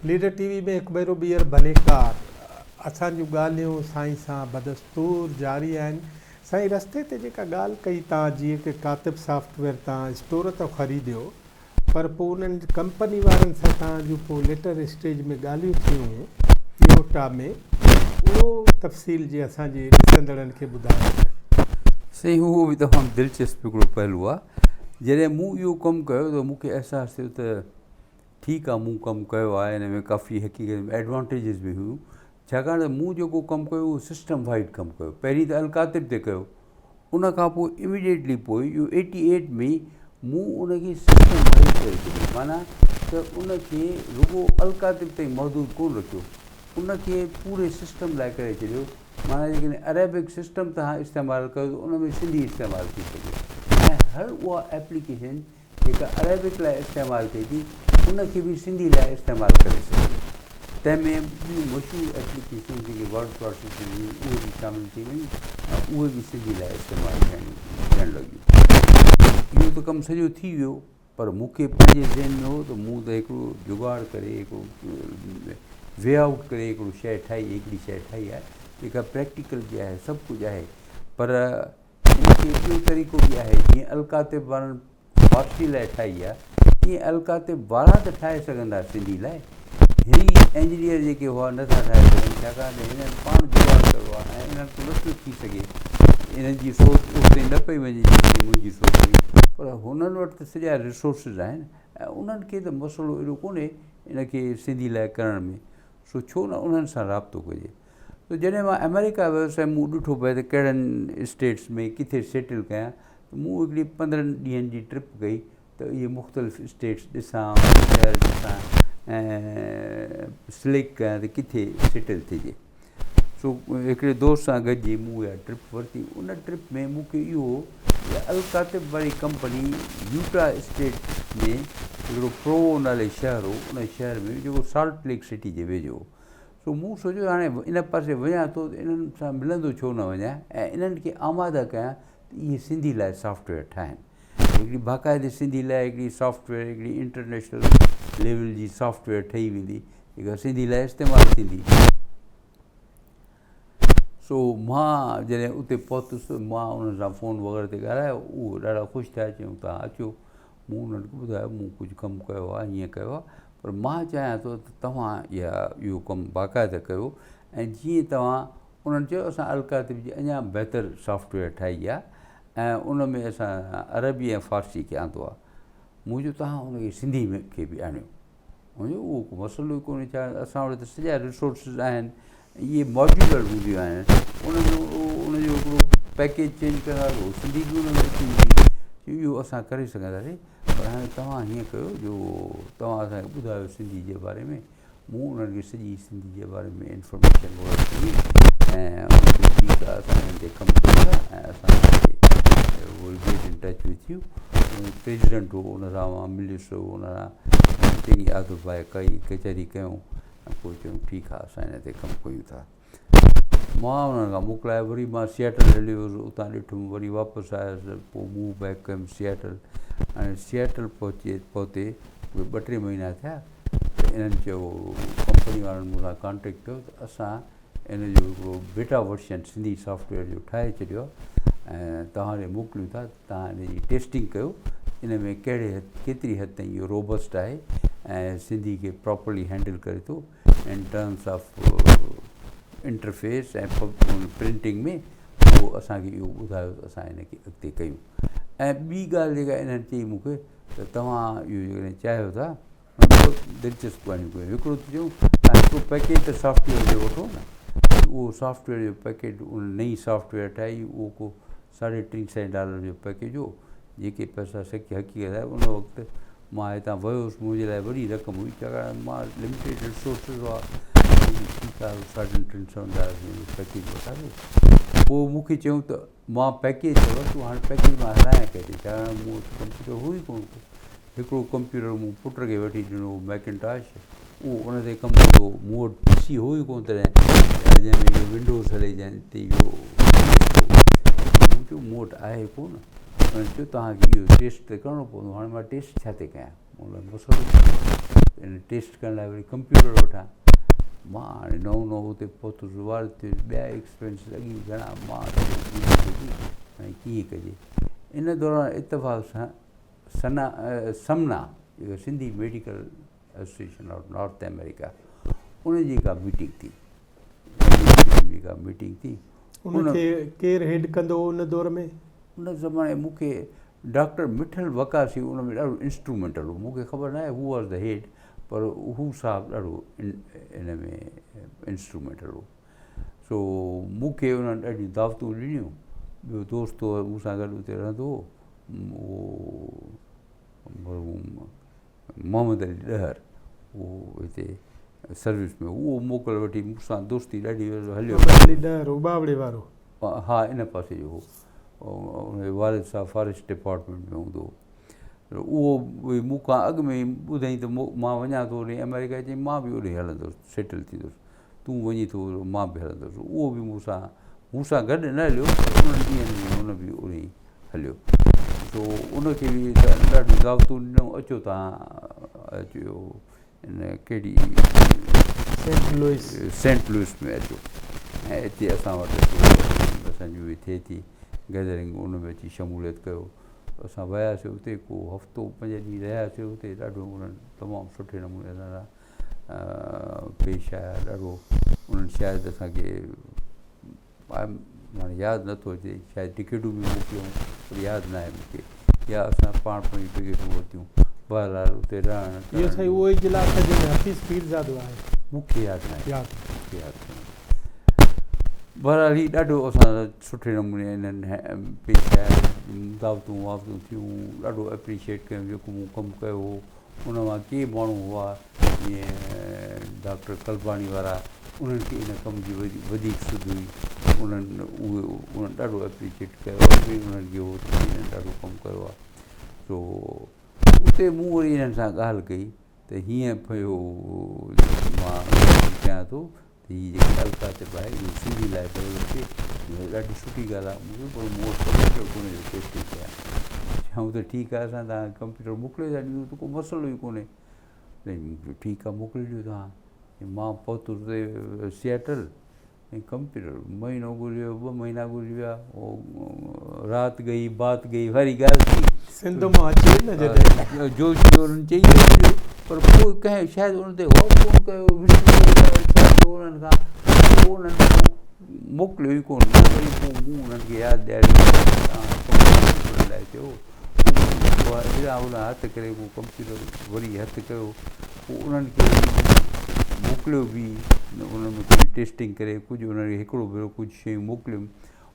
Leader ٽي V ۾ هڪ ڀيرو ٻيهر ڀليڪار. اسان جون ڳالهيون سائين سان بدستور جاري آهن. سائين رستي تي جيڪا ڳالهه ڪئي تان جيئن ڪه ڪاتب سافٽ ويئر تان اسٽور تان خريديو پر پوء انهن ڪمپني وارن سان تان جون پوء ليٽر اسٽيج ۾ ڳالهيون ٿيون ٽيوٽا ۾ اهو تفصيل جي اسان جي ڏسندڙن کي ٻڌايو ته. سائين اهو به تمام دلچسپ هڪڙو پهلو آهي. جڏهن مون اهو ڪم ڪيو ته مون کي احساس ٿيو ته ٺيڪ آ مون ڪم ڪيو آهي ان ۾ ڪافي حقيقت ۾ ايڊوانٽيجز به هيون ڇاڪاڻ ته مون جيڪو ڪم ڪيو اهو سسٽم وائيڊ ڪم ڪيو پهرين ته الڪاتب تي ڪيو ان کان پوء اميڊيٽلي پوء اهو ايٽي ايٽ ۾ مون ان کي سسٽم وائيڊ ڪري ڇڏيو معنيٰ ته ان کي رڳو الڪاتب تائين محدود ڪون رکيو ان کي پوري سسٽم لاء ڪري ڇڏيو معنيٰ جيڪڏهن عريبڪ سسٽم تهان استعمال ڪيو ته ان ۾ سنڌي استعمال ٿي سگهي ۽ هر اها ايپليڪيشن جيڪا عربڪ لاء استعمال ٿئي ٿي ان کي به سنڌي لاء استعمال ڪري سگهجي ٿو. تنهن ۾ ٻيون مشهور ايپليڪيشنون جيڪي ورڊ پراسيسر جون هيون اهي به شامل ٿي ويون ۽ اهي به سنڌي لاء استعمال ٿيڻ لڳيون. اهو ته ڪم سڄو ٿي ويو پر مون کي پنهنجي ذهن ۾ هو ته مون ته هڪڙو جگاڙ ڪري هڪڙو وي آئوٽ ڪري هڪڙو شيء ٺاهي هڪڙي شيء ٺاهي آهي جيڪا پريڪٽيڪل به آهي سڀ ڪجهه آهي پر ان کي ٻيو طريقو به آهي، جيئن الڪاتب وارن فارسي لاء ٺاهي آ، تيئن الڪاتب وارا ته ٺاهي سگهندا سنڌي لاء. هي انجنيئر جيڪي هئا نه ٿا ٺاهي سگهن، ڇاڪاڻ ته هنن پاڻ جگاڙ ڪيو آ ۽ انهن کان نه پيو ٿي سگهي. انهن جي سوچ اوستائين نه پئي وڃي جيستائين منهنجي سوچ هئي. پر هنن وٽ ته سڄا ريسورسز آهن ۽ انهن کي ته مسئلو ايڏو ڪونهي ان کي سنڌي لاء ڪرڻ ۾، سو ڇو نه انهن سان رابطو ڪجي. ته جڏهن مان آمريڪا ويس ۽ مون ڏٺو پئي ته ڪهڙن اسٽيٽس ۾ ڪٿي سيٽل ڪيان ته مون هڪڙي 15 ڏينهن جي ٽرپ ڪئي ته اهي مختلف اسٽيٽس ڏسان شهر ڏسان ۽ سليڪٽ ڪيان ته ڪٿي سيٽل ٿجي. سو هڪڙي دوست سان گڏجي مون اها ٽرپ ورتي. ان ٽرپ ۾ مون کي اهو ته الڪاتب واري ڪمپني يوٽا اسٽيٽ ۾ هڪڙو پروو نالي شهر هو ان شهر ۾ جيڪو سالٽ ليڪ سٽي جي ويجهو هو. سو مون سوچيو ته هاڻي ان پاسي وڃان ٿو ته انهن سان ملندو ڇو نه وڃان ۽ انهن کي آماده ڪيان ته اهي سنڌي لاء سافٽ ويئر ٺاهين. هڪڙي باقاعدي سنڌي لاء هڪڙي سافٽ ويئر هڪڙي انٽرنيشنل ليول جي سافٽ ويئر ٺهي ويندي جيڪا سنڌي لاء استعمال ٿيندي. سو مان جڏهن اتي پهتس مان انهن سان فون وغيره تي ڳالهايو اهي ڏاڍا خوش ٿيا چيائون توهان اچو. مون انهن کي ٻڌايو مون ڪجهه ڪم ڪيو آهي هيئن ڪيو آهي پر مان چاهيان ٿو ته توهان اها اهو ڪم باقاعده ڪيو ۽ جيئن توهان انهن چيو اسان الڪاتب جي اڃا بهتر سافٽ ويئر ٺاهي آهي ۽ ان ۾ اسان عربي ۽ فارسي کي آندو آهي مون چيو توهان ان کي سنڌي ۾ کي به آڻيو مون چيو اهو ڪو مسئلو ئي ڪونهي ڇا اسان وٽ ته سڄا ريسورسز آهن اهي ماڊيولر هونديون آهن ان جو ان جو هڪڙو پيڪيج چينج ڪندا ته هو سنڌي به ان ۾ اچي ويندي اهو اسان ڪري سگهنداسين پر هاڻي توهان هيئن ڪيو جو توهان اسان کي ٻڌايو سنڌي جي باري ۾ مون انهن کي سڄي سنڌي جي باري ۾ انفارميشن وغيره ڏني ۽ انهن چيو ٺيڪ آهي اسان هن تي ڪم ڪيون ٿا ۽ اسان کي will get in touch with you president هو ان سان مان مليس ان سان چڱي آڌر ڀاء ڪئي ڪچهري ڪيون ۽ پوء چيون ٺيڪ آهي اسان هن تي ڪم ڪيون ٿا مان انهن کان موڪلائي وري مان سيئٽل هليو ويس اتان ڏٺم وري واپس آيس پوء موو بيڪ ڪيم سيئٽل ۽ سيئٽل پهچي پهتي اهي ٻه ٽي مهينا ٿيا ته انهن چيو ڪمپني وارن مون سان ڪانٽيڪٽ ڪيو ته اسان ان جو هڪڙو بيٽا ورشن سنڌي سافٽ ويئر جو ٺاهي ڇڏيو آهي ۽ توهان ڏي موڪليون ٿا توهان ان جي ٽيسٽنگ ڪيو ان ۾ ڪهڙي حد ڪيتري حد تائين اهو روبسٽ آهي ۽ سنڌي کي پراپرلي هينڊل ڪري ٿو in terms of interface ۽ printing ۾ پوء اسان کي اهو ٻڌايو ته اسان ان کي اڳتي ڪيون ۽ ٻي ڳالهه جيڪا انهن چئي مون کي ته توهان اهو جيڪڏهن چاهيو ٿا ٻه دلچسپ ڳالهيون ڪيون هڪڙو ته چيون توهان هڪڙو پيڪيج ته سافٽ ويئر جو وٺو نه اهو سافٽ ويئر جو پيڪيج ان نئين سافٽ ويئر ٺاهي اهو ڪو ساڍي ٽي سئي ڊالر جو پيڪيج هو جيڪي پئسا سڪي حقيقت آهي ان وقت مان هتان ويو هوس منهنجي لاء وڏي رقم هئي ڇاڪاڻ مان لمٽيڊ ريسورسز هئا ٺيڪ آهي ساڍن ٽن سون ڊالر جو پيڪيج وٺان ٿو پوء مون کي چيون ته مان پيڪيج ته ورتو هاڻي پيڪيج مان هلايان ڪٿي ڇاڪاڻ مون وٽ ڪمپيوٽر هو ئي ڪونه ڪو هڪڙو ڪمپيوٽر مون پٽ کي وٺي ڏنو هو ميڪنٽاش اهو ان تي ڪم ڪندو هو مون وٽ پي سي هو ئي ڪونه تڏهن جنهن ۾ اهو ونڊوز هلي جنهن تي اهو مون چيو مون وٽ آهي ڪونه انهن چيو توهان کي اهو ٽيسٽ ته ڪرڻو پوندو هاڻي مان ٽيسٽ ڇا تي ڪيان مون لاء مسئلو ٿي ويو. ان ٽيسٽ ڪرڻ لاء وري ڪمپيوٽر وٺان. مان هاڻي نئون نئون اتي پهتس، وارد ٿيس، ٻيا ايڪسپينسز اڳي ئي گهڻا، مان هاڻي ڪيئن ڪجي. ان دوران اتفاق سان سنا سمنا جيڪا Sindhi medical association of North America ان جي ڪا ميٽنگ ٿي، ان جي ڪا ميٽنگ ٿي. ان کي ڪير هيڊ ڪندو هو ان دور ۾؟ ان زماني مون کي ڊاڪٽر مٺل وقاصي ان ۾ ڏاڍو انسٽرومينٽل هو، مون کي خبر ناهي هو واز the head, پر هو صاحب ڏاڍو ان ۾ انسٽرومينٽل هو. سو مون کي انهن ڏاڍيون دعوتون ڏنيون. ٻيو دوست هو مون سان گڏ اتي رهندو هو، اهو مرحوم محمد علي ڏهر، اهو هتي سروس ۾ هو، اهو موڪل وٺي مون سان دوستي ڏاڍي هليو. محمد علي ڏهر اٻاوڙي وارو؟ ها ان پاسي جو هو، ان جو والد صاحب فاريسٽ ڊپارٽمينٽ ۾ هوندو هو. اهو به مون کان اڳ ۾ ئي ٻڌائين ته مان وڃان ٿو اوڏي آمريڪا، چيائين مان به اوڏي هلندس، سيٽل ٿيندس، تون وڃين ٿو مان به هلندس. اهو به مون سان مون سان گڏ نه هليو پر انهن ڏينهن ۾ هن به اوڏي هليو. سو ان کي به ڏاڍيون دعوتون ڏنائون، اچو توهان اچو ان ڪهڙي سينٽ لوئس، سينٽ لوئس ۾ اچو ۽ اتي اسان وٽ اچو، اسان جي اهي ٿئي ٿي گيدرنگ، ان ۾ اچي شموليت ڪيو. اسان وياسي اتي ڪو هفتو 5 ڏينهن رهياسي اتي، ڏاڍو انهن تمام سٺي نموني اسان سان پيش آيا، ڏاڍو انهن شايد اسان کي هاڻي ياد نٿو اچي شايد ٽڪيٽون به موڪليون پر ياد ناهي مون کي يا اسان پاڻ پنهنجون ٽڪيٽون ورتيون. بهرحال اتي رهڻ اهو سائين اهو اجلاس آهي جنهن ۾ حفيظ پيرزادو آهي. مون کي ياد ناهي. ياد مون کي ياد ڪونهي. بهرحال هي ڏاڍو اسان سان سٺي نموني انهن پيش آيا، دعوتون واوتون ٿيون، ڏاڍو اپريشيٽ ڪيون جيڪو مون ڪم ڪيو هو. ان مان ڪي ماڻهو هئا جيئن ڊاڪٽر قلباڻي وارا، انهن کي ان ڪم جي وڌيڪ سڌ هئي، انهن اهي انهن ڏاڍو اپريشيٽ ڪيو ۽ انهن کي هو ته انهن ڏاڍو ڪم ڪيو آهي. سو اتي مون وري انهن سان ڳالهه ڪئي ته هيئن پيو مان ڪيان ٿو ته هي جيڪي الڪاتب آهي اهو سنڌي لاء ڊولپ ٿئي، مون چيو ڏاڍي سٺي ڳالهه آهي، مون چيو پر مون وٽ ڪمپيوٽر ڪونهي جو ٽيسٽنگ ڪيان. چيائون ته ٺيڪ آهي اسان توهان کي ڪمپيوٽر موڪلي ٿا ڏيون ته ڪو مسئلو ئي ڪونهي. مون چيو ٺيڪ آهي موڪلي ڏيو توهان. مان پهتس اتي سيئٽل ۽ ڪمپيوٽر مهينو گذري ويو، 2 مهينا گذري ويا، رات گئي بات گئي واري ڳالهه ٿي. سنڌ مان اچي نه جڏهن. جو جو انهن چئي ته ڇڏيو پر پوء ڪنهن شايد ان تي غور ڪونه ڪيو، وسري ويو يا ڇا ٿيو انهن کان، پوء انهن موڪليو ئي ڪونه. پوء وري پوء مون انهن کي ياد ڏياريو ته توهان ڪمپيوٽر موڪلڻ لاء چيو، پوء هيڏانهن هوڏانهن هٿ ڪري پوء ڪمپيوٽر وري هٿ ڪيو، پوء انهن کي وري مون موڪليو به، انهن ۾ ڪجهه ٽيسٽنگ ڪري ڪجهه انهن کي هڪڙو ڀيرو ڪجهه شيون موڪليم.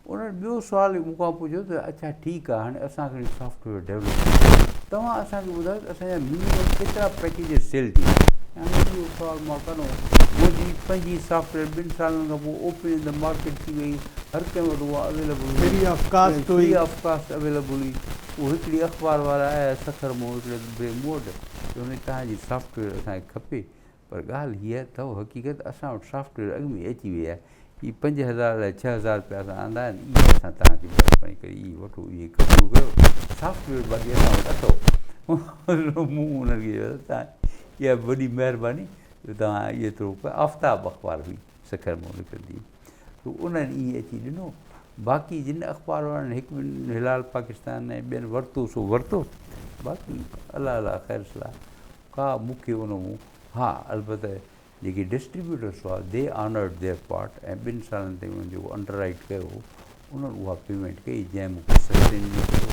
انهن ٻيو سوال مون کان پڇيو ته اڇا ٺيڪ آهي هاڻي اسان کڻي سافٽ ويئر ڊيولپ ڪيو، توهان اسان کي ٻڌايو ته اسان جا منيمم ڪيترا پيڪيجز سيل ٿيندا؟ هاڻي اهو سوال مان ڪندو منهنجي پنهنجي سافٽ ويئر 2 سالن کان پوء اوپن ان the market ٿي وئي، هر ڪنهن وٽ اها اويليبل هئي، فري آف ڪاسٽ هئي، فري آف ڪاسٽ اويليبل هئي. اهو هڪڙي اخبار وارا آيا سکر مان هڪڙي ڀيري مون وٽ چون توهان جي سافٽ ويئر اسان کي کپي، پر ڳالهه هيء اٿئو حقيقت اسان وٽ سافٽ ويئر اڳ ۾ ئي اچي وئي آهي. هي 5000 الائي 6000 رپيا اسان آندا آهن، اهي اسان توهان کي مهرباني ڪري اهي وٺو، اهي قبول ڪيو، سافٽ ويئر باقي اسان وٽ اٿئو. مون انهن کي چيو ته توهان اها به وڏي مهرباني جو توهان ايترو ڪيو. آفتاب اخبار هئي سکر مان نڪرندي هئي، سو انهن ائين اچي ڏنو. باقي جن اخبار وارن هڪ ٻن هلال پاڪستان ۽ ٻين ورتو سو ورتو، باقي الله الله خير صلاح. ڪا مون کي ان مون ها البته جيڪي ڊسٽريبيوٽرس هئا the honoured their part ۽ 2 سالن تائين انهن جيڪو انڊر رائيٽ ڪيو هو انهن اها پيمينٽ ڪئي جنهن مون کي سسٽين به ڪيو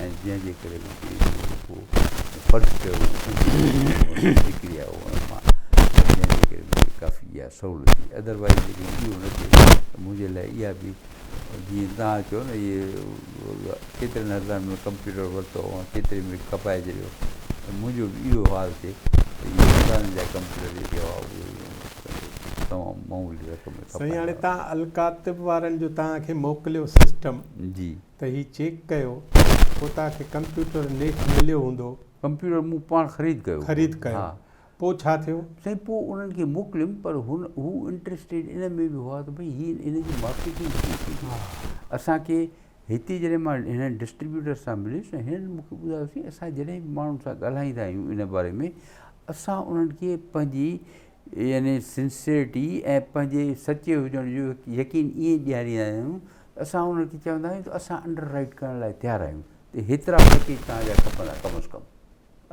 ۽ جنهن جي ڪري مون کي جيڪو فرض ڪيو هو نڪري آيو ان مان جنهن جي ڪري مون کي ڪافي اها سهولت ٿي ادروائز جيڪڏهن اهو نه ٿئي ته منهنجي لاء اها به جيئن توهان چيو نه اهي ڪيترن هزارن ۾ ڪمپيوٽر ورتو ۽ ڪيتري ۾ کپائي ڇڏيو ته منهنجو به اهو حال ٿئي ته اهي هزارن جا ڪمپيوٽر جيڪي هئا اهي تمام معمولي رقم ۾ سائين هاڻي توهان الڪاتب وارن جو توهان کي موڪليو سسٽم جي ته هي چيڪ ڪيو پوء توهان کي ڪمپيوٽر نيٺ مليو هوندو. ڪمپيوٽر مون پاڻ خريد ڪيو. خريد ڪيو ها. پوء ڇا ٿيو؟ سائين پوء انهن کي موڪليم پر هن هو انٽريسٽيڊ ان ۾ به هئا ته ڀئي هي ان جي مارڪيٽنگ ڪيئن ٿيندي. اسان کي هتي جڏهن مان هنن ڊسٽريبيوٽر سان مليس ۽ هنن مون کي ٻڌايو سائين اسان جڏهن به ماڻهن سان ڳالهائيندا آهيون ان باري ۾ اسان انهن کي پنهنجي يعني سنسيئرٽي ۽ پنهنجي سچي هجڻ جو يقين ائين ڏياريندا آهيون ته اسان انهن کي چوندا آهيون ته اسان انڊر رائيٽ ڪرڻ لاء تيار آهيون ته هيترا پيڪيج توهان جا کپندا ڪم از ڪم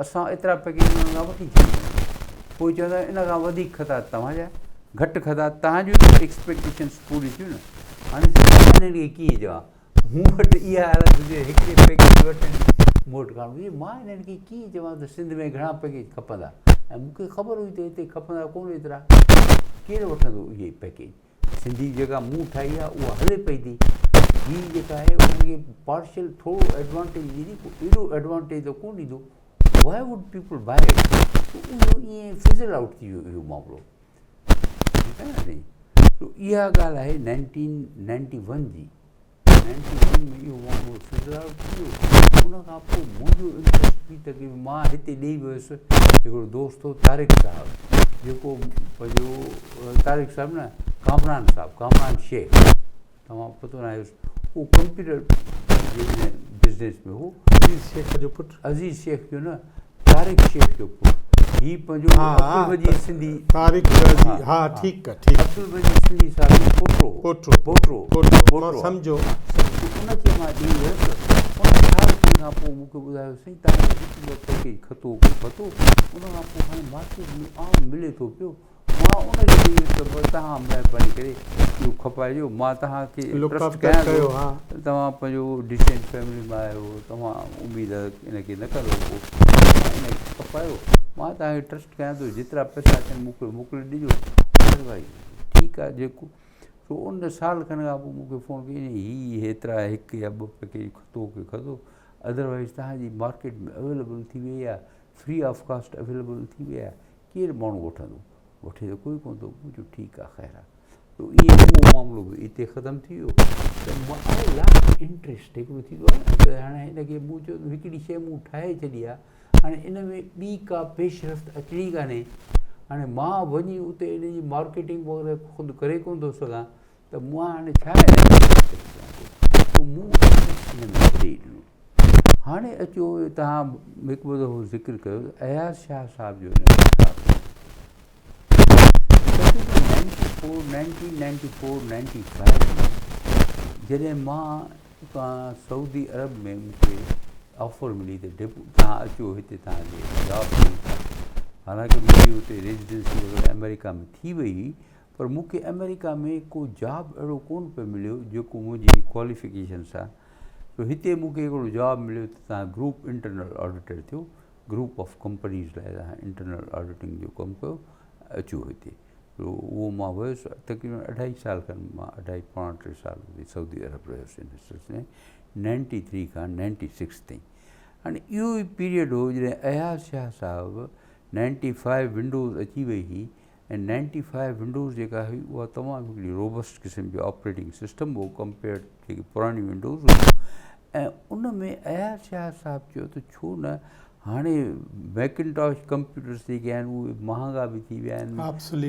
اسان ايترا پيڪيج انهن کان وٺي ڇڏيندا آهيون پوء چوندا آهيون ان کان وڌيڪ خطا توهان جا گهٽ خطا توهان جون ته ايڪسپيڪٽيشنس پوريون ٿيون نه. هاڻي مان انهن کي ڪيئن چوان مون وٽ اها حالت هجي هڪڙي پيڪيج وٺڻ مون وٽ ڪانه هجي مان انهن کي ڪيئن چوان ته سنڌ ۾ گهڻا پيڪيج کپندا ۽ مون کي خبر هئي ته هتي کپندا ڪونه ايترا ڪير وٺندو اهي پيڪيج سنڌي جيڪا مون ٺاهي آهي اها هلي پئي ٿي هي جيڪا آهي ان کي پارشل ٿورو ايڊوانٽيج ڏيندي پوء ايڏو ايڊوانٽيج ته ڪونه ڏيندو why would people buy it اهو ائين فزل آئوٽ ٿي ويو اهو معاملو ٺيڪ آهي نه سائين تو اها ڳالهه آهي نائنٽين نائنٽي ون جي نائنٽي ون ۾ اهو معاملو فزل آئوٽ ٿي ويو ان کان پوء منهنجو انٽرسٽ به تقريبن مان هتي ڏئي ويس هڪڙو دوست هو طارق صاحب جيڪو پنهنجو طارق صاحب نه ڪامران صاحب ڪامران شيخ توهان پتو ناهي هيس اهو ڪمپيوٽر جي ان بزنس ۾ هو. عزيز شيخ جو پٽ. عزيز شيخ جو نه طارق شيخ جو پٽ هي پنهنجو عبدالمجيد سنڌي طارق عزيز ها ٺيڪ آ ٺيڪ عبدالمجيد سنڌي صاحب جو پوٽو هو پوٽو پوٽو پوٽو مان سمجهيو ان کي مان ڏئي ويس ان سال کن کان پوء مون کي ٻڌايو سائين توهان جو هڪ ٻه پيڪيج کتو ڪو کتو ان کان پوء هاڻي مارڪيٽ ۾ عام ملي ٿو پيو مان ان کي چئي ويس ته توهان مهرباني ڪري اهو کپائجو مان توهان کي ٽرسٽ ڪيان ٿو توهان پنهنجو ڊيسينٽ فيملي مان آهيو توهان اميد ان کي نه ڪندو پوء توهان ان کي کپايو مان توهان کي ٽرسٽ ڪيان ٿو جيترا پئسا اچن مون کي موڪلي ڏجو ڀائي ٺيڪ آهي جيڪو سو ان سال کن کان پوء مون کي فون ڪئي هي هيترا هڪ يا ٻه پيڪيج کتو ڪي کتو ادروائز توهان جي مارڪيٽ ۾ اويليبل ٿي وئي آهي فري آف ڪاسٽ اويليبل ٿي وئي آهي ڪير ماڻهو وٺندو؟ وٺي ته ڪوئي ڪونه ٿو. مون چيو ٺيڪ آ خير آ. ته ائين اهو معاملو به اتي ختم ٿي ويو ته آء لاسٽ انٽريسٽ هڪڙو ٿيندو آهي نه ته هاڻي هن کي مون چيو ته هڪڙي شيء مون ٺاهي ڇڏي آ هاڻي ان ۾ ٻي ڪا پيش رفت اچڻي ڪانهي هاڻي مان وڃي اتي ان جي مارڪيٽنگ وغيره خود ڪري ڪونه ٿو سگهان ته مان هاڻي ڇا ان ۾ انٽريسٽ ڪيان ٿو ته مون انٽريسٽ ان ۾ ڇڏي ڏنو. هاڻي اچو توهان هڪ ٻه دفعو ذڪر ڪيو ته اياز شاهه صاحب جو ان ۾ ڇا ٿيو. تقريبن 94، 1994، 95 ۾ جڏهن مان اتان سعودي عرب ۾ مون کي آفر ملي ته ڊپو توهان اچو هتي توهان کي جاب ڏيون ٿا. حالانڪه منهنجي اتي ريزيڊنسي وغيره آمريڪا ۾ ٿي وئي هئي پر مون کي آمريڪا ۾ ڪو جاب اهڙو ڪونه پئي مليو جيڪو منهنجي ڪواليفڪيشن سان سو هتي مون کي هڪڙو جواب مليو ته توهان گروپ انٽرنل آڊيٽر ٿيو، گروپ آف ڪمپنيز لاء توهان انٽرنل آڊيٽنگ جو ڪم ڪيو، اچو هتي. سو اهو مان ويس تقريبن اڍائي سال کن مان اڍائي پوڻا ٽي سال اتي سعودي عرب رهيس ان سلسلي ۾ نائنٽي ٿري کان نائنٽي سڪس تائين. هاڻي اهو ئي پيريڊ هو جڏهن اياز شاهه صاحب نائنٽي فائيو ونڊوز اچي وئي هئي ۽ نائنٽي فائيو ونڊوز جيڪا هئي اها تمام هڪڙي روبسٽ قسم جو آپريٽنگ سسٽم هو ڪمپيئرڊ جيڪي پراڻيون ونڊوز هيون ۽ ان ۾ اياز شاهه صاحب چيو ته ڇو نه هاڻي ميڪنٽاش ڪمپيوٽرس جيڪي آهن اهي مهانگا به ٿي ويا آهن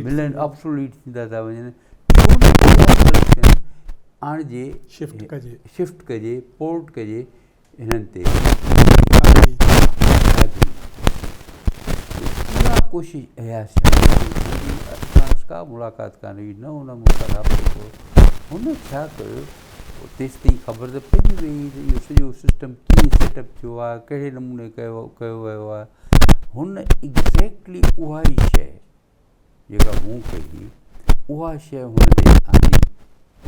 ملن آبسوليٽ ٿيندا ٿا وڃن ڇو نه اها سوليوشن آڻجي شفٽ ڪجي پورٽ ڪجي هنن تي اها ڪوشش اياز شاهه ڪئي. منهنجي ساڻس ڪا ملاقات ڪانه هئي، نه هن مون سان رابطو ڪيو. هن ڇا ڪيو، تيستائين خبر ته پئجي وئي هئي ته اهو سڄو سسٽم ڪيئن سيٽ اپ ٿيو آهي، ڪهڙي نموني ڪيو ويو آهي. هن ايگزيڪٽلي اها ئي شيء جيڪا مون ڪئي هئي اها شيء هن تي آندي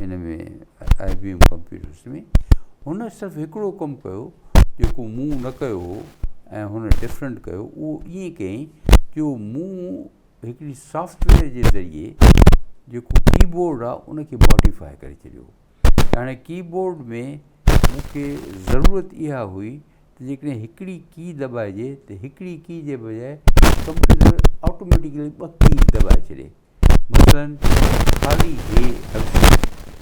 هن ۾ آء بي ايم ڪمپيوٽرس ۾ هن صرف هڪڙو ڪم ڪيو جيڪو مون نه ڪيو هو ۽ هن ڊفرنٽ ڪيو اهو ائين ڪيائين جو مون هڪڙي سافٽويئر جي ذريعي جيڪو ڪي بورڊ آهي ان کي ماڊيفائي ڪري ڇڏيو هاڻي ڪي بورڊ ۾ مون کي ضرورت اها هئي ته جيڪڏهن هڪڙي ڪي دٻائجي ته هڪڙي ڪي جي بجاء ڪمپيوٽر آٽوميٽيڪلي ٻه ڪيز دٻائي ڇڏي. مثلاً خالي هي حرف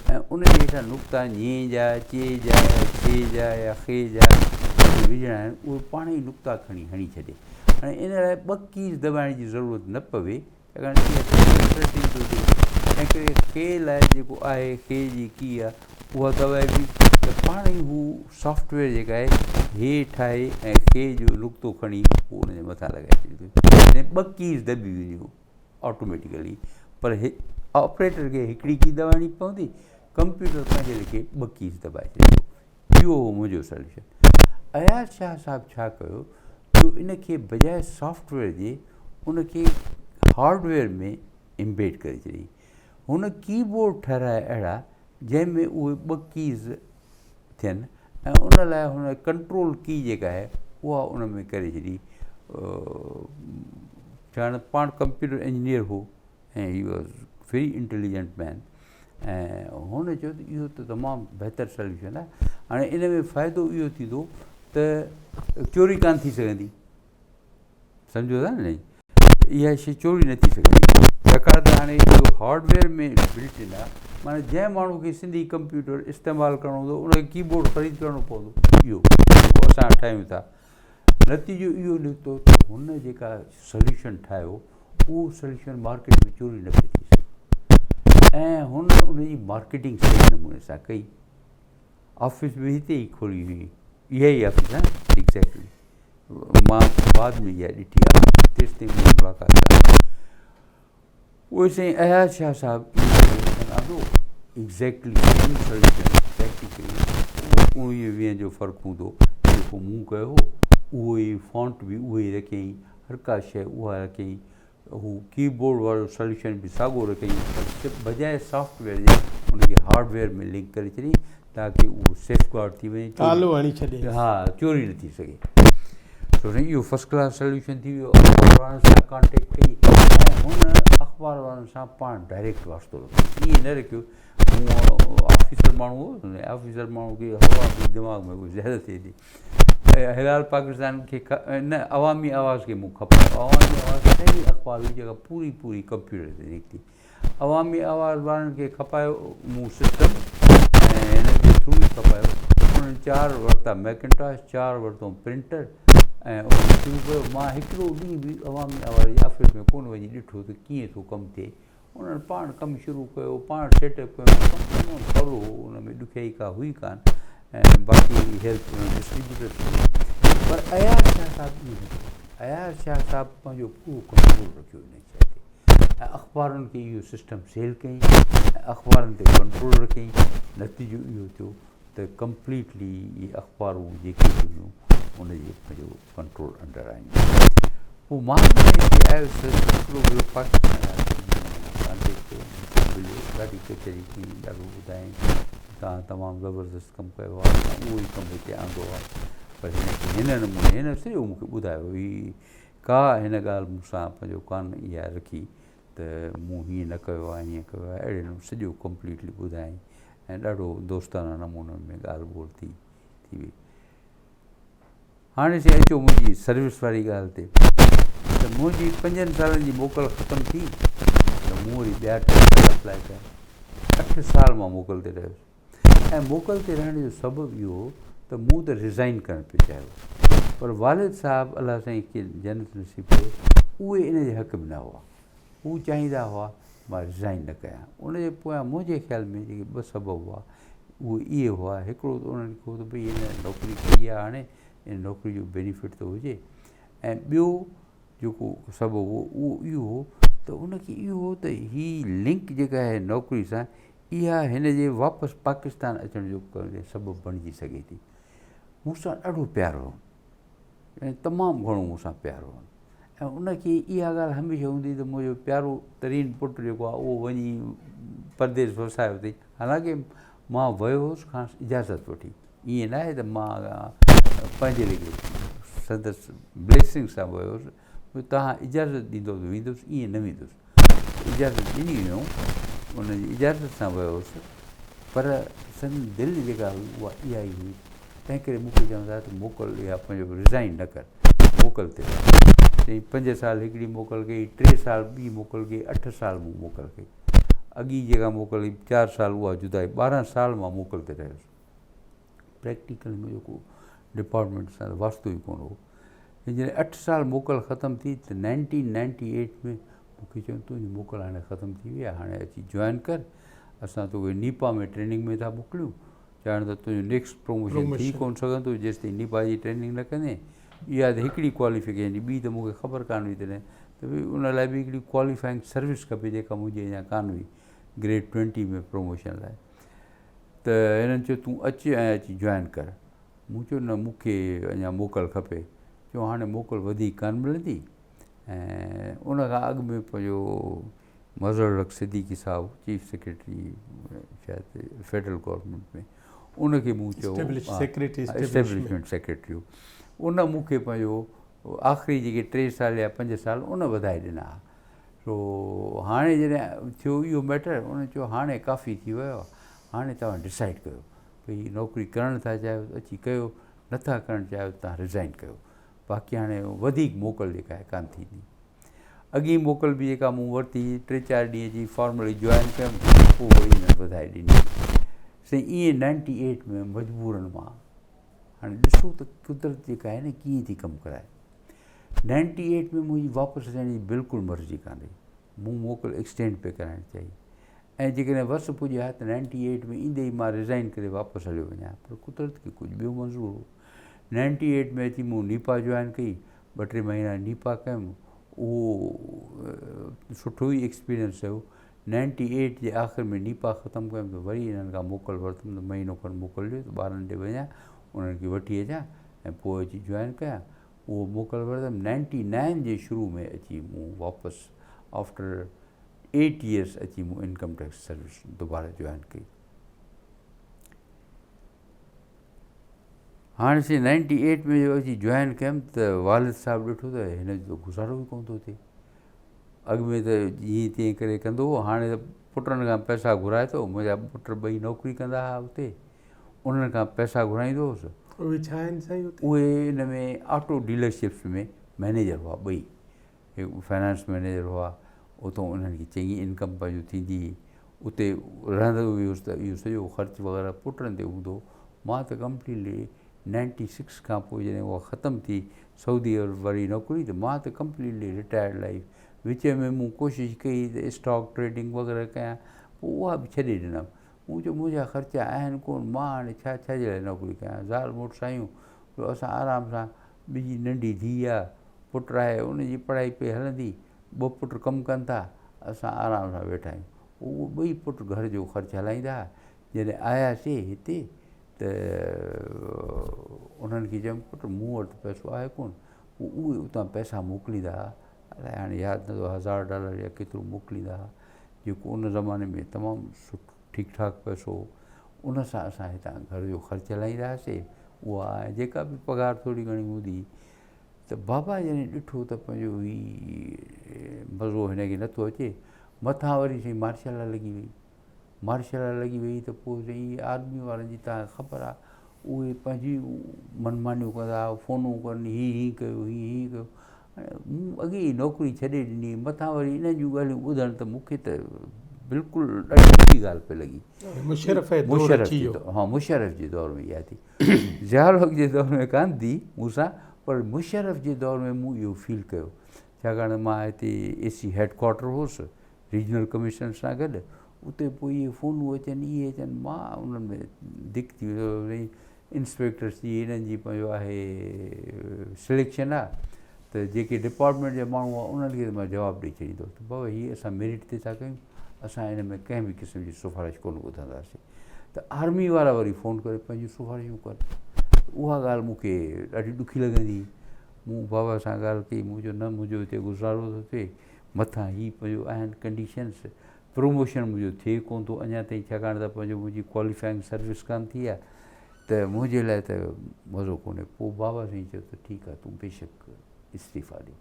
۽ ان جي هيٺان نقطا ڃ جا، چ جا يا ڇ جا يا خ جا جيڪي وجهڻا آهن اهي پاڻ ئي نقطا کڻي هڻي ڇڏي. هاڻي ان لاء ٻه ڪيز دٻائڻ جي ضرورت نه پوي ڇاڪاڻ ته اها سمپل سيٽنگ ٿو ٿئي تنهن ڪري خي لاء جيڪو آهي خي جي ڪي آهي اها دٻائبي ته پاڻ ئي هو سافٽ ويئر جيڪا آهي هي ٺاهي ۽ خي جو نقطو کڻي هو ان جي مٿان لڳائي ڇڏيندو. جڏهن ٻه ڪيز دٻي وينديون آٽوميٽيڪلي پر آپريٽر کي هڪڙي ڪي دٻائڻي پوندي، ڪمپيوٽر پنهنجي ليکي ٻه ڪيز دٻائي ڇڏيندو. اهو هو منهنجو سوليوشن. اياز شاهه صاحب ڇا ڪيو جو ان کي بجاء سافٽ ويئر جي ان کي هارڊ ويئر ۾ امبيڊ ڪري ڇڏيائين. هن ڪي بورڊ ٺهرايا اهڙا جنهن ۾ اهي ٻه ڪيز ٿين ۽ ان لاء هن ڪنٽرول ڪي جيڪا آهي اها ان ۾ ڪري ڇڏي. ڇاڪاڻ ته پاڻ ڪمپيوٽر انجنيئر هو ۽ he was very intelligent man ۽ هن چيو ته اهو ته تمام بهتر سوليوشن آهي. هاڻي ان ۾ فائدو اهو ٿيندو ته چوري ڪانه ٿي سگهندي. سمجهو ٿا نه اها شي چوري نه ٿي سگهندي ڇاڪاڻ ته هاڻي اهو هارڊويئر ۾ بلٽ ان آهي معنيٰ جنهن ماڻهو کي سنڌي ڪمپيوٽر استعمال ڪرڻو هوندو ان کي ڪي بورڊ خريد ڪرڻو پوندو اهو جيڪو اسان ٺاهيون ٿا. نتيجو اهو نڪتو ته هن جيڪا سوليوشن ٺاهيو اهو سوليوشن مارڪيٽ ۾ چوري نه پئي ٿي سگهي ۽ هن ان جي مارڪيٽنگ صحيح نموني سان ڪئي. آفيس به هتي ئي کولي هئي اها ئي آفيس آهي ايگزيڪٽلي مان بعد ۾ اها ڏٺي آهي تيستائين منهنجي ملاقات ڪانه ٿي. اهي سائين اياز شاهه صاحب اهو سوليوشن آندو ايگزيڪٽلي سيم سوليوشن پريڪٽيڪلي اهو اڻويهه ويهن جو فرق هوندو جيڪو مون ڪيو هو اهو ئي فونٽ به اهو ئي رکيائين هر ڪا شيء اها رکيائين هو ڪي بورڊ وارو سوليوشن به ساڳو رکيائين پر صرف بجاء سافٽ ويئر جي ان کي هارڊ ويئر ۾ لنڪ ڪري ڇڏيائين تاڪه اهو سيف گارڊ ٿي وڃي تالو هڻي ڇڏيائين ها چوري نه ٿي سگهي. سو سائين اهو فرسٽ ڪلاس سوليوشن ٿي ويو. اخبار وارن سان ڪانٽيڪٽ ڪئي ۽ هن اخبار وارن سان پاڻ ڊائريڪٽ واسطو رکيو ائين نه رکيو مون آفيسر ماڻهو هو آفيسر ماڻهو کي هوا به دماغ ۾ ڪجهه زياده ٿئي ٿي هلال پاڪستان کي نه عوامي آواز کي مون کپايو عوامي آواز پهرين اخبار هئي جيڪا پوري پوري ڪمپيوٽر تي نڪتي عوامي آواز وارن کي کپايو مون سسٽم ۽ هنن جي ٿرو ئي کپايو انهن چار ورتا ميڪنٽاش چار ورتو پرنٽر ۽ انهن شروع ڪيو مان هڪڙو ڏينهن به عوامي آواز جي آفيس ۾ ڪونه وڃي ڏٺو ته ڪيئن ٿو ڪم ٿئي انهن پاڻ ڪم شروع ڪيو پاڻ سيٽ اپ ڪيو ڪم تمام سولو هو ان ۾ ڏکيائي ڪا هئي ڪانه ۽ باقي هيلپ انهن ڊسٽريبيوٽرس ڪئي پر اياز شاهه صاحب ائين نه ڪيو اياز شاهه صاحب پنهنجو پورو ڪنٽرول رکيو ان شيء تي ۽ اخبارن کي اهو سسٽم سيل ڪيائين ۽ اخبارن تي ڪنٽرول رکيائين نتيجو اهو ٿيو ته ڪمپليٽلي اهي اخبارون جيڪي به هيون ان جي پنهنجو ڪنٽرول انڊر آيون. پوء مان جڏهن هتي آيس ته هڪڙو ڀيرو پاڪستان آيس ڪانٽيڪٽ ڪيو مون سان مليو ڏاڍي ڪچهري ٿي ڏاڍو ٻڌايائين توهان تمام زبردست ڪم ڪيو آهي اسان اهو ئي ڪم هتي آندو آهي پر هن کي هن نموني هن سڄو مون کي ٻڌايو هي ڪا هن ڳالهه مون سان پنهنجو ڪانه اها رکي ته مون هيئن نه ڪيو آهي هيئن ڪيو آهي اهڙي نموني سڄو ڪمپليٽلي ٻڌايائين ۽ ڏاڍو دوستانه نموني ۾ ڳالهه ٻولهه ٿي ٿي وئي. هاڻي سائين اچو منهنجي سروس واري ڳالهه تي ته منهنجي پنجن سالن جي موڪل ختم ٿي ته مون وري ٻيا 3 سال اپلائي ڪيا. 8 سال مان موڪل تي رهيس ۽ موڪل تي رهڻ جو سبب اهو هو ته مون ته ريزائن ڪرڻ پئي چاهيو پر والد صاحب الله سائين کي جنت نصيب ڪري اهي ان جي حق ۾ نه هئا. هو چاهيندا هئا ته مان ريزائن نه ڪيان. ان جي پويان منهنجي خيال ۾ جيڪي ٻه سبب هئا اهي اهي هئا، هڪڙو ته انهن کي هو ته ڀئي هن نوڪري ڪئي آهي هاڻي ان نوڪري جو بينيفٽ ته هجي ۽ ٻيو جيڪو سبب هو اهو اهو هو ته ان کي اهو هو ته هي لنڪ جيڪا آهي نوڪري سان اها هن جي واپس پاڪستان اچڻ جو سبب بڻجي سگهي ٿي. مون سان ڏاڍو پيار هو ۽ تمام گهڻو مون سان پيار هو. ۽ ان کي اها ڳالهه هميشه هوندي ته منهنجو پيارو ترين پٽ جيڪو آهي اهو وڃي پرديس وسايو اٿئي. حالانڪه مان ويو هوس کانئس اجازت وٺي، ائين ناهي ته مان پنهنجي ليکي سندس بليسنگ سان ويو هوس، توهان اجازت ڏيندو ته ويندس، ائين نه ويندس. اجازت ڏني هيائون، ان جي اجازت سان ويو هوس، پر سندن دل جيڪا هئي اها اها ئي هئي، تنهن ڪري مون کي چوندا هئا ته موڪل يا پنهنجو ريزائن نه ڪر، موڪل تي رهه. چيائين 5 سال هڪڙي موڪل ڪئي، 3 سال ٻي موڪل ڪئي، 8 سال مون موڪل ڪئي. اڳي جيڪا موڪل هئي 4 سال اها جدا هئي، 12 سال مان موڪل تي رهيس. پريڪٽيڪل منهنجو ڪو ڊپارٽمينٽ سان واسطو ئي ڪونه هو. جڏهن 8 سال موڪل ختم ٿي ته 1998 ۾ مون کي چيائون تنهنجي موڪل هاڻي ختم ٿي وئي آهي، هاڻي اچي جوائن ڪر، اسان توکي نيپا ۾ ٽريننگ ۾ ٿا موڪليون، ڇاڪاڻ ته تنهنجو نيڪسٽ پروموشن ٿي ڪونه سگهندو جيستائين نيپا جي ٽريننگ نه ڪندين. اها ته هڪڙي ڪواليفڪيشن ٻي ته مون کي خبر ڪانه هئي تڏهن ته ڀئي ان لاء به هڪڙي ڪواليفائنگ سروس کپي جيڪا منهنجي اڃا ڪانه هئي گريڊ ٽوئنٽي ۾ پروموشن لاء ته هنن چيو تون اچ ۽ اچي جوائن ڪر. مون چيو نه مون کي اڃا موڪل کپي. چيو هاڻي موڪل وڌيڪ ڪانه ملندي ۽ ان کان اڳ ۾ پنهنجو مظهر الحق صديقي صاحب چيف سيڪريٽري شايد فيڊرل گورنمينٽ ۾ ان کي مون چيو اسٽيبلشمينٽ سيڪريٽري هو ان مون کي پنهنجو آخري جيڪي ٽي سال يا پنج سال ان وڌائي ڏنا ها سو هاڻي جڏهن ٿيو اهو ميٽر ان چيو هاڻي ڪافي ٿي ويو آهي هاڻي توهان ڊسائيڊ ڪيو ڀئي نوڪري ڪرڻ ٿا چاهيو ته اچي ڪيو نٿا ڪرڻ چاهيو ته توهان ريزائن ڪيو باقي هاڻي وڌيڪ موڪل جيڪا آهي ڪانه ٿيندي. اڳين موڪل به جيڪا مون ورتي ٽي چار ڏينهن جي فارملي جوائن ڪيم پوء وري هنن وڌائي ڏني. سائين ائين نائنٽي ايٽ ۾ مجبورن مان هاڻي ڏسو ته قدرت جيڪا آهي نه ڪيئن ٿي ڪم ڪرائي. نائنٽي ايٽ ۾ منهنجي واپس اچڻ جي بلڪل مرضي ڪانه هئي. مون موڪل ايڪسٽينڊ پئي ڪرائڻ چاهي ۽ جيڪڏهن وس پڄي ها ته نائنٽي ايٽ ۾ ايندي ئي مان ريزائن ڪري واپس هليو وڃان ها پر قدرت کي ڪجهه ٻيو منظور هو. نائنٽي ايٽ ۾ اچي مون نيپا جوائن ڪئي، ٻه ٽي مهينا نيپا ڪيم، اهو سٺو ئي ايڪسپيرينس رهيو. نائنٽي ايٽ جي آخر ۾ نيپا ختم ڪيم ته وري انهن کان موڪل ورتم ته مهينو کن موڪل ڏيو ته ٻارن ڏي وڃان، انهن کي وٺي اچان ۽ پوء اچي جوائن ڪيان. اهو موڪل ورتم. نائنٽي نائن جي شروع ۾ اچي مون واپس آفٽر ايٽ ايئرس اچي مون انڪم ٽيڪس سروس دوباره جوائن ڪئي. هاڻي سي نائنٽي ايٽ ۾ جو اچي جوائن ڪيم ته والد صاحب ڏٺو ته هن جو گذارو ئي ڪونه ٿو ٿئي. اڳ ۾ ته جيئن تيئن ڪري ڪندو هو، هاڻي ته پٽن کان پئسا گهرائي ٿو. منهنجا پٽ ٻئي نوڪري ڪندا هئا اتي، انهن کان پئسا گهرائيندو هوس. اهي ڇا آهن سائين اتي؟ اهي ان ۾ آٽو ڊيلرشپس ۾ مئنيجر هئا ٻئي. هڪ فنانس مئنيجر هئا، اتان انهن کي چڱي انڪم پنهنجو ٿيندي هئي. اتي رهندو به هيس ته اهو سڄو خرچ وغيره پٽن تي هوندو هو. مان ته ڪمپليٽلي نائنٽي سڪس کان پوء جڏهن اها ختم ٿي سعودي عرب واري نوڪري ته مان ته ڪمپليٽلي رٽائرڊ لائيف. وچ ۾ مون ڪوشش ڪئي ته اسٽاڪ ٽريڊنگ وغيره ڪيان پوء اها به ڇڏي ڏنم. مون چيو منهنجا خرچا آهن ڪونه مان هاڻي ڇا ڇا جي لاء نوڪري ڪيان. زال مڙس آهيون جو اسان آرام سان ٻي ننڍي ڌيء آ، پٽ آهي ان جي پڙهائي پئي هلندي، ٻه پٽ ڪم ڪن ٿا، اسان آرام سان ويٺا آهيون. پوء اهي ٻئي پٽ گهر جو خرچ هلائيندا ها. جڏهن آياسي هتي ته انهن کي چيم پٽ مون وٽ ته پئسو آهي ڪونه. پوء اهي اتان پئسا موڪليندا ها، الائي هاڻي ياد نه اٿو هزار ڊالر يا ڪيترو موڪليندا ها، جيڪو ان زماني ۾ تمام سٺو ٺيڪ ٺاڪ پئسو هو. ان سان اسان هتان گهر جو خرچ هلائيندا هئاسي. اها ۽ جيڪا به پگهار ٿوري گهڻي هوندي هئي ته بابا جڏهن ڏٺو ته پنهنجو هي مزو هن کي نٿو اچي، مٿان وري سائين مارشل لا لڳي وئي. مارشل لا لڳي وئي ته پوء سائين آرمي وارن جي توهان کي خبر آهي اهي پنهنجي منمانيون ڪندا، فونون ڪن، هي هيئن ڪيو، هي هيئن ڪيو. مون اڳي ئي نوڪري ڇڏي ڏني، مٿان وري انهن جون ڳالهيون ٻڌڻ ته مون کي ته بلڪل ڏاڍي ڏکي ڳالهه پئي لڳي. مشرف جو دور اچي ويو. ها مشرف جي دور ۾ اها ٿي. ضياء الحق جي دور ۾ ڪانه ٿي مون سان پر مشرف جي دور ۾ مون اهو فيل ڪيو. ڇاڪاڻ ته مان هتي اي سي هيڊ ڪوارٽر هوس ريجنل ڪمشنر سان گڏ اتي پوء اهي فونون اچن اهي اچن مان انهن ۾ دڪ ٿي ويس. انسپيڪٽرس جي انهن جي پنهنجو آهي سليڪشن آهي ته جيڪي ڊپارٽمينٽ جا ماڻهو هئا انهن کي ته مان جواب ڏئي ڇڏيندو هوس ته بابا هي اسان ميرٽ تي ٿا ڪيون اسان ان ۾ ڪنهن به قسم جي سفارش ڪونه ٻڌنداسين ته آرمي وارا وري فون ڪري پنهنجون سفارشون ڪن اها ڳالهه مون کي ڏاڍي ڏکي لڳندي مون بابا سان ڳالهه ڪئي مون چيو نه منهنجو هتي گذارو ٿو ٿئي مٿان هي پنهنجو آهن ڪنڊيشنس پروموشن منهنجو ٿئي ڪونه ٿو اڃا تائين ڇاڪاڻ ته پنهنجو منهنجي ڪواليفائنگ سروس ڪانه ٿي آهي ته منهنجي لاء ته مزو ڪونهي پوء بابا سائين چيو ته ٺيڪ آهي تون بيشڪ استعيفا ڏي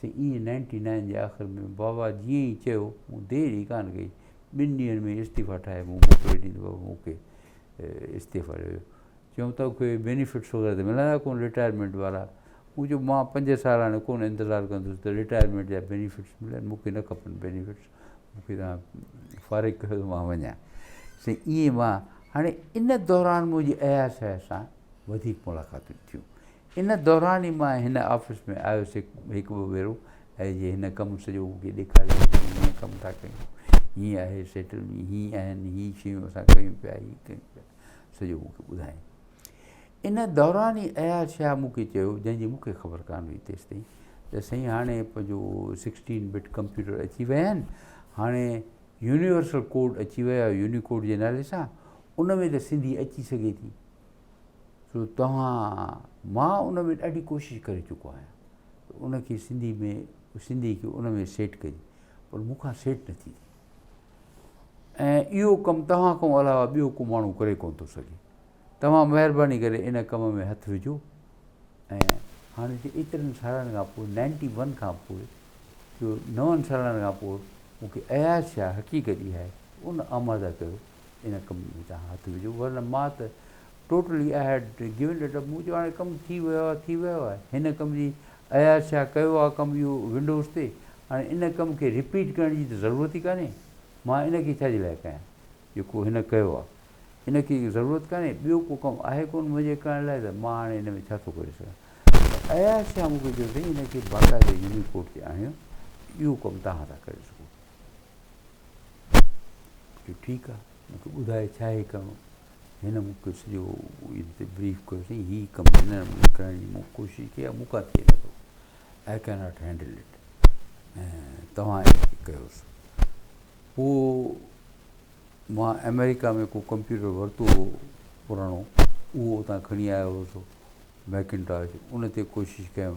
سائين ائين نائنٽي نائن جي آخر ۾ بابا جيئن ئي چيو مون دير ئي ڪانه ڪئي ٻن ڏينهن ۾ استعيفا ٺاهي مون موڪلي ڏني ته بابا مون کي استعيفا ڏيو چيائون توکي بينيفٽس وغيره ته ملندا ڪونه رٽائرمينٽ وارا. مون چيو مان پنج سال هاڻي ڪونه انتظار ڪندس ته رٽائرمينٽ جا بينيفٽس ملن، مون کي نه کپن بينيفٽس، مون کي توهان فارغ ڪيو ته مان وڃان. سائين ائين مان هاڻي ان دوران منهنجي اياز صاحب سان وڌيڪ ملاقاتون ٿيون. ان دوران ئي مان هن آفيس ۾ آيس هڪ ٻه ڀيرو ۽ جي هن ڪم سڄو مون کي ڏيکاريو ته هيئن ڪم ٿا ڪيون، هيئن آهي سيٽلمينٽ، هي آهن، هي شيون اسان ڪيون پيا، هي ڪيون پيا. سڄو مون کي ٻڌايائين. ان دوران ئي اياز شاهه مون کي چيو، جنهن جي مون کي خبر ڪانه هئي تيستائين، ته سائين هاڻي پنهنجو سڪسٽين بٽ ڪمپيوٽر اچي ويا آهن، هاڻي يونيورسل ڪوڊ اچي ويو آهي يونيڪوڊ جي نالي سان، ان ۾ ته سنڌي اچي سگهي ٿي. سو توهان مان ان ۾ ڏاڍي ڪوشش ڪري چڪو آهيان ته ان کي سنڌي ۾ سنڌي کي ان ۾ سيٽ ڪجي پر مون کان سيٽ نٿي ٿئي ۽ اهو ڪم توهان کان علاوه ٻيو ڪو ماڻهو ڪري ڪونه ٿو سگهي. توهان مهرباني ڪري ان ڪم ۾ هٿ وجهو ۽ هاڻي جي ايترن سالن کان پوء نائنٽي ون کان پوء جو نون سالن کان پوء مون کي اياز شاهه حقيقت اها آهي ان آماده ڪيو ان ڪم ۾ توهان هٿ وجهو ورنه مان ته totally I had given it up مون چيو هاڻي ڪم ٿي ويو آهي ٿي ويو آهي هن ڪم جي اياز شاهه ڪيو آهي ڪم اهو ونڊوز تي هاڻي ان ڪم کي رپيٽ ڪرڻ جي ته ضرورت ئي ڪانهي مان ان کي ڇا جي لاء ڪيان جيڪو هن ڪيو آهي ان کي ضرورت ڪانهي، ٻيو ڪو ڪم آهي ڪونه منهنجي ڪرڻ لاء ته مان هاڻي ان ۾ ڇا ٿو ڪري سگهان؟ ته اياز شاهه مون کي چيو سائين ان کي باقاعده يونيڪوڊ تي آڻيو، اهو ڪم توهان ٿا ڪري سگهو. چيو ٺيڪ آهي، مون کي ٻڌاء ڇا آهي ڪرڻو؟ هن مون کي سڄو ان تي بريف ڪيو سائين هي ڪم هن نموني ڪرڻ جي مون ڪوشش ڪئي آهي مون کان ٿئي نٿو، I can not handle it ۽ توهان ان کي ڪيوس. پوء مان آمريڪا ۾ ڪو ڪمپيوٽر ورتو هو پراڻو اهو اتان کڻي آيو هوس ميڪنٽاش ان تي ڪوشش ڪيم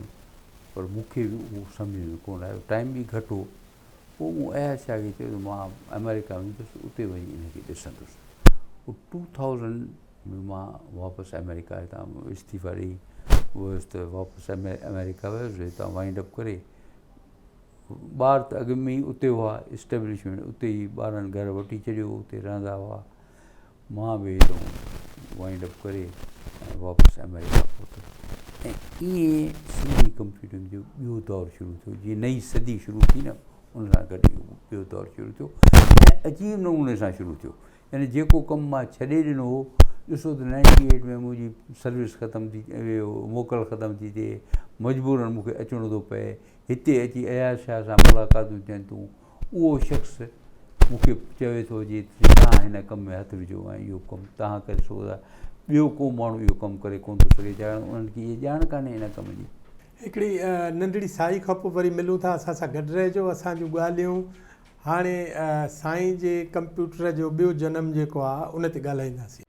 پر مون کي به اهو سمجهه ۾ ڪونه آيو ٽائيم به گهٽ هو پوء مون اياز شاهه کي چيو ته مان آمريڪا ويندس اتي وڃي ان کي ڏسندس پوء ٽو ٿائوزنڊ ۾ مان واپس آمريڪا هتان استعيفا ڏئي ويس ته واپس آمريڪا ويس هتان وائنڊ اپ ڪري ٻار ته اڳ ۾ ئي اتي هئا، اسٽيبلشمينٽ اتي ئي ٻارن گهر وٺي ڇڏيو هو، اتي رهندا هئا. مان به هتان وائنڊ اپ ڪري ۽ واپس آمريڪا پهتس ۽ ائين سنڌي ڪمپيوٽنگ جو ٻيو دور شروع ٿيو. جيئن نئين صدي شروع ٿي نه ان سان گڏ اهو ٻيو دور شروع ٿيو ۽ عجيب نموني سان شروع ٿيو. يعني جيڪو ڪم مان ڇڏي ڏنو هو، ڏسو ته نائنٽي ايٽ ۾ منهنجي سروس ختم ٿي موڪل ختم ٿي ٿئي، مجبورن مون کي اچڻو ٿو پئي، هتي اچي اياز شاهه سان ملاقاتون ٿين ٿيون، اهو شخص مون کي چوي ٿو جي توهان هن ڪم ۾ هٿ وجهو ۽ اهو ڪم توهان ڪري سگهو ٿا، ٻيو ڪو ماڻهو اهو ڪم ڪري ڪونه ٿو سگهي، ڇاڪاڻ ته انهن کي اها ڄاڻ ڪانهي ان ڪم جي. هڪڙي ننڍڙي سائي کپ وري ملون ٿا اسان سان گڏ رهجو اسان جون ڳالهيون هاڻي سائين جي ڪمپيوٽر جو ٻيو جنم جيڪو آ ان تي ڳالهائينداسين.